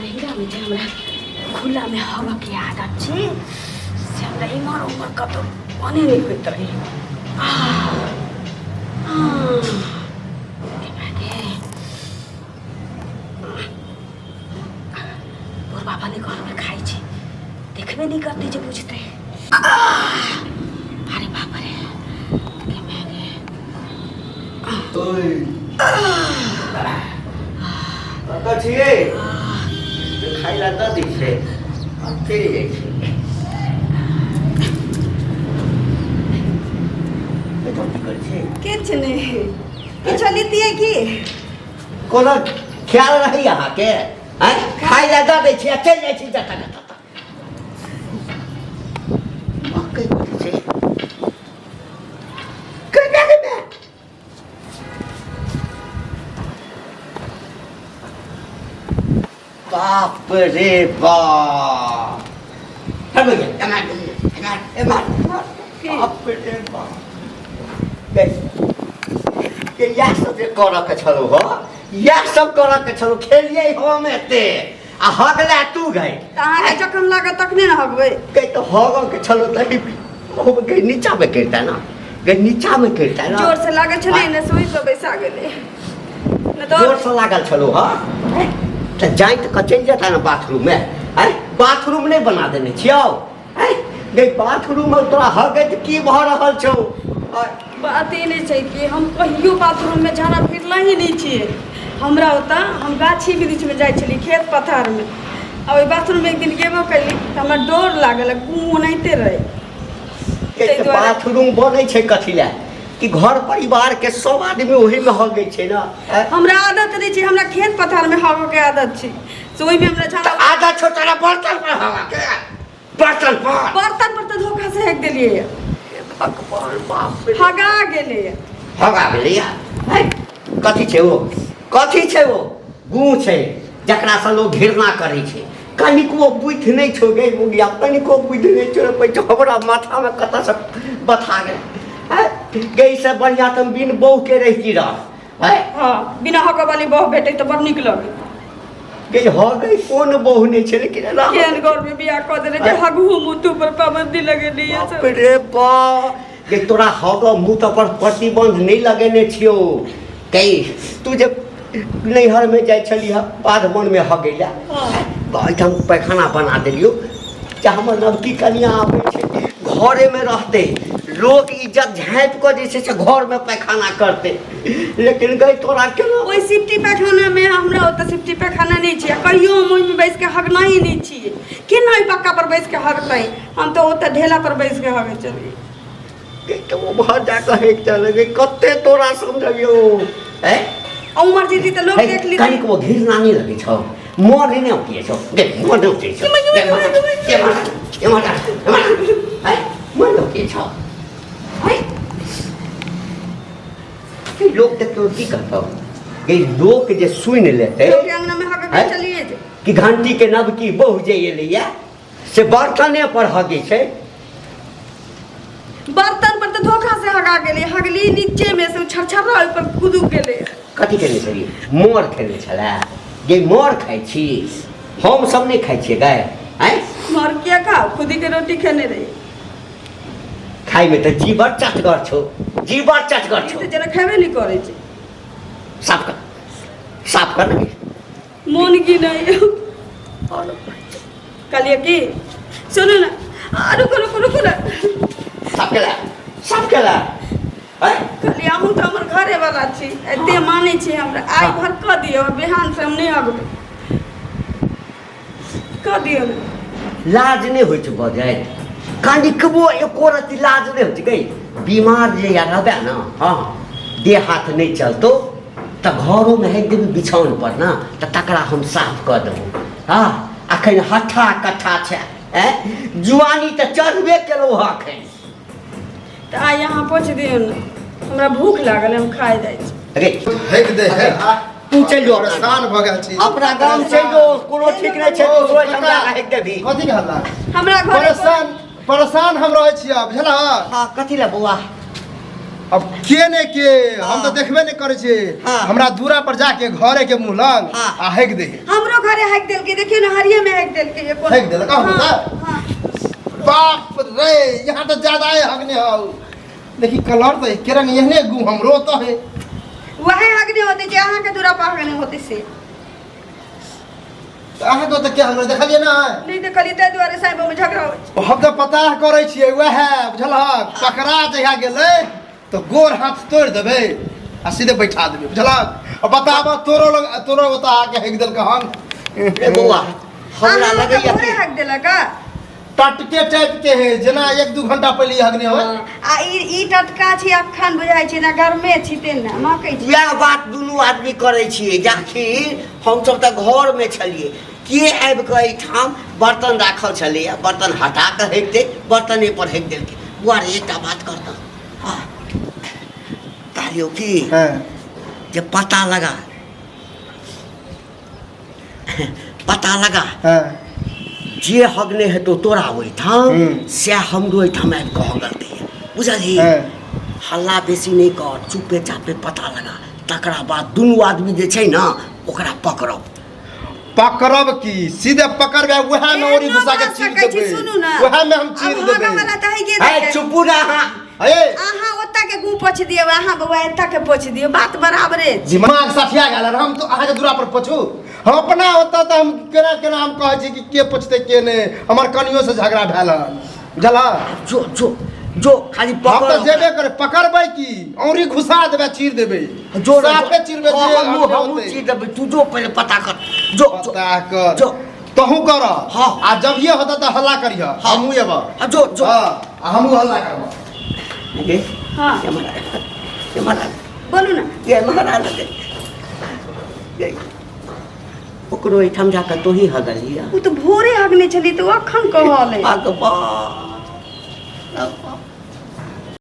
नैहरामे जे हमरा खुलामे हगऽके आदत छै से हमरा इम्हर उम्हर कतहु मने नहि होइत रहै। आह, आह, गे बुढ़बा भने घरमे खाइ छै, देखबे नहि करतै जे बुझतै। अरे बाप रे, गे माय गे। कतऽ छियै? खाइ लए दऽ दै छै आ चलि जाइ छै। एहिठाम की करै छै? किछु नहि, किछो लितियै की? कोनो ख्याल रहै अहाँके? आँय, खाइ लए दऽ दै छी आ चलि जाइ छी जतऽ जतऽ। मकई कथी छै? कहिया गे माय? बाप रे बाप, हे भैया, एम्हर, एम्हर, एम्हर, एम्हर। बाप रे बाप, गै, के इएह सब जे करऽ के छलौ हो, इएह सब करऽ के छलौ। खेलियै हम एते आ हगला तू गई। तऽ अहाँके जखन लागत तखने ने हगबै। गई तऽ हगऽ के छलौ तऽ ओ गई नीचा में करिता ना, गई नीचा में करिता ना। जोर से लागल छलै ने, से ओहि पर बैसा गेलै ने तऽ। जोर से लागल छलौ। हँ, तऽ जाइत कऽ चलि जेता ने बाथरूम में। आँय, बाथरूम नहि बना देने छियौ? आँय गई, बाथरूम में तोरा हगैत की भऽ रहल छौ? आँय, बात ई नहि छै कि हम कहियो बाथरूममे झाड़ा फिरले ही नहि छियै। हमरा ओतऽ हम गाछी वृक्षमे जाइ छलियै, खेत पथारमे, आ ओहि बाथरूममे एक दिन गेबो कयली तऽ हमरा डर लागल, गू ओनाहिते रहै। ताहि दुआरे बाथरूम बनै छै कथी लए? कि घर परिवार के सब आदमी ओही में हगै छै ना? आँय? हमरा आदत नहि छै, हमरा खेत पथारमे हगऽके आदत छै, से ओहिमे हमरा तऽ झाड़ा। आदत छौ तोरा बर्तन पर हगऽ के? बर्तन पर? बर्तन पर तऽ धोखा से हेक देलियै। हे भगवान, बाप रे। हगा गेलैए। हगा गेलैया। है, कथी छै ओ? कथी छै ओ? गू छै जकरासँ लोक घृणा करै छै। कनिको बुद्धि नहि छौ गे मुगिया, कनिको बुद्धि नहि छौ रे। पैसा हमरा माथामे कतऽसँ बथा गेल। हैं, गई से बढ़िआँ तऽ हम बिन बहूके रहिती रह। हैं? हँ, बिना हकऽ वाली बहू भेटै तऽ बड़ नीक लगै। गई हँ गई, कोन बहू नहि छै लेकिन एना केहन घर में बियाह कऽ देने जे हगहू मुतू पर पाबंदी लगेने ये बाप सब। रे बाप, गे तोरा हग मुँह पर प्रतिबंध नहि लगेने छियौ। गई तू जे नैहरमे जाइ छलिह बाध वनमे हगै लए, तऽ एहिठाम पैखाना बना देलियौ जे हमर नवकी कनिया आबै छै घरेमे रहतै, लोक इज्जत झाँपि कऽ जे छै से घरमे पैखाना करतै। लेकिन गई तोरा केना ओहि सिफ्टी पैखानामे? हमरा ओतऽ सिफ्टी पैखाना नहि छै आ कहियो हम ओहिमे बैस के हगना ही नहि छियै। केना ओहि पक्का पर बैस के हगतै? हम तऽ ओतऽ ढेला पर बैस के हगै छलियै। गई तऽ उम्हर जा कऽ हेक चल गई। कते तोरा समझबियौ? ऐ आ उमर जेती तऽ लोक देख ली। कनिक वो घृणा नहि लगै छौ? मोन नहि उठिए छौ गे? मोन नहि उठै छौ गे? एम्हर, एम्हर, एम्हर, ऐ मोन नहि उठिए छौ? ऐ ई लोक देखतौ की कहतौ गे? लोक जे सुनि लेतै लोक अंगना में हगऽ के हैं? चलिए जे कि घंटी के नवकी बहु जे एलैया से बर्तने पर हगै छै। बर्तन पर तऽ धोखा से हगा गेलै, हगली नीचे में से छरछरा ओहि पर कुदू गेलै। कथी खेने छली? मोर खेने छलै गे? मोर खाइ छी? हम सब नहि खाइ छियै गाय। आँय, मोर किया खाओ, खुदी के रोटी खेने रही। खाइमे तऽ जीवर चटगर छौ, जीवर चटगर ई छौ। तऽ जेना खेबे नहि करै छै। साफ कर, साफ कर ने गे। मोन की नहीं कहलियै की, सुनू ने, आ रुकू रुकू रुकू ने। साफ केला, साफ केला। आँय, कहलियै अहूँ तऽ हमर घरेवला छी, एते मानै छी हमरा, आइ भर कऽ दियौ, बिहान से हम नहि अगबै, कऽ दियौ ने। लाज नहि होइ छै बजैत? कनिकबो एको रत्ती लाज नहि होइ छै गई? बीमार जे या रहबे ने, हँ, देह हाथ नहि चलतौ तऽ घरोमे हेक देबी बिछाउन पर ने तऽ तकरा हम साफ कऽ देबौ। हँ, अखन हट्ठा कट्ठा छै। ऐं, जुआनी तऽ चढ़बे केलौ हँ अखन। तऽ आइ अहाँ पोछि दियौ ने, हमरा भूख लागल, हम खाइ जाइ छी। रे हेक दे हे। तू चलि जो अपना परेशान भऽ गेल छी। अपना गाम चलि जो, कोनो ठीक नहि छै, तू सोच हमरा हेक देबी। कथी के हल्ला? हमरा घर परेशान, परेशान हम रहै छी आब, बुझलह? हँ, कथी लए बौआ? अब के ने के हम तऽ देखबे नहि करै छियै। हाँ। हमरा दूरा पर जाके घरे के मुँह लग हाँ। आ हेक दे। हमरो घरे हाकि देलकै, देखियौ ने, हरिये में हाकि देलकै ये कोनो। हाकि देलक, अहाँ हाँ, बता? हाँ। बाप रे, यहाँ तऽ ज्यादा है हगने हौ। देखी कलर तऽ एके रंग, एहने गु हमरो तऽ है। वहे हगने होते जे अहाँके दूरा पर हगने होते से। तऽ अहाँके ओतऽ के हगने देखलियै ना? नहि देखलियै, ताहि दुआरे साहेब ओहिमे झगड़ा होइ छै। हम तऽ पता करै छियै वएह, बुझलहक? पकड़ा जहिया गेलै तऽ गोर हाथ तोड़ि देबै आ सीधे बैठा देबै, बुझलहक? आ बताबऽ, तोरो लग तोरो ओतऽ आके हेक देलकै हन? रे बौआ, हमरा अहाँ लगैया ओतऽ भोरे कि हाकि देलक आ? टटके टाइप के है, जेना 1-2 घंटा पहिले हगने होय। आ ई ई टटका छी अखन बुझाइ छै ना, गरमे छी ते ने महकै छी। वएह बात दुनू आदमी करै छियै। जाखिर हमसब तऽ घरमे छलियै, के आबि कऽ एहिठाम बर्तन राखल छलैया, बर्तन हटा कऽ हेकतै, बर्तने पर हेक देलकै। बौआ रे, एकटा बात करतऽ। हँ, कहलियौ की हँ। जे पता लगा, पता लगा। हँ। जे हगने हेतौ तोरा ओहिठाम, सएह हमरो एहिठाम आबि कऽ हगलकै, बुझलही? हँ। हल्ला बेसी नहि कर, चुपे चापे पता लगा, तकरा बाद दुनू आदमी जे छै ने ओकरा पकड़ब। पकड़ब की, सीधे पकड़बै, वएह में ओरी एहनो घुसा के भऽ चीर सकै छी, देबै। सुनू ने। वएह में हम चीर अब देबै। हगऽ वाला तऽ हैगे है देतै। चुपू ना अहाँ। हे, अहाँ ओतऽ के गू पोछि दियौ, अहाँ बौआ एतऽ के पोछि दियौ, बात बराबरे छै। दिमाग सठिया गेल हन। हम तो अहाँके दूरा पर पोछू? हम अपना ओतऽ तऽ हम केना केना हम कहै छी कि के पोछतै के नहि, हमर कनियो से झगड़ा भेल हन, बुझलह? जो जो जो, खाली हम पकड़ तऽ जेबे करे, पकड़बै की, औरी घुसा देबै, चीर देबै। जो साफे चीरबै जे हमहूँ हगने हमहूँ होतै। चीर देबै। तू जो, पहिले पता कर, जो जो। पता कर। जो। तहूँ कर। हाँ। आ जब ये होता तऽ हल्ला करिह। हाँ। हमहूँ एबऽ। हाँ, जो जो। हाँ, आ हमहूँ हल्ला करबऽ। गे, हाँ। ये महाराज, ये महाराज। बोलू ने। ये महाराज गे, ओकरो एहिठाम जाकऽ तोही हगलिया? ओ तऽ भोरे हगने छली, तऽ ओ अखन कहल। भगवान।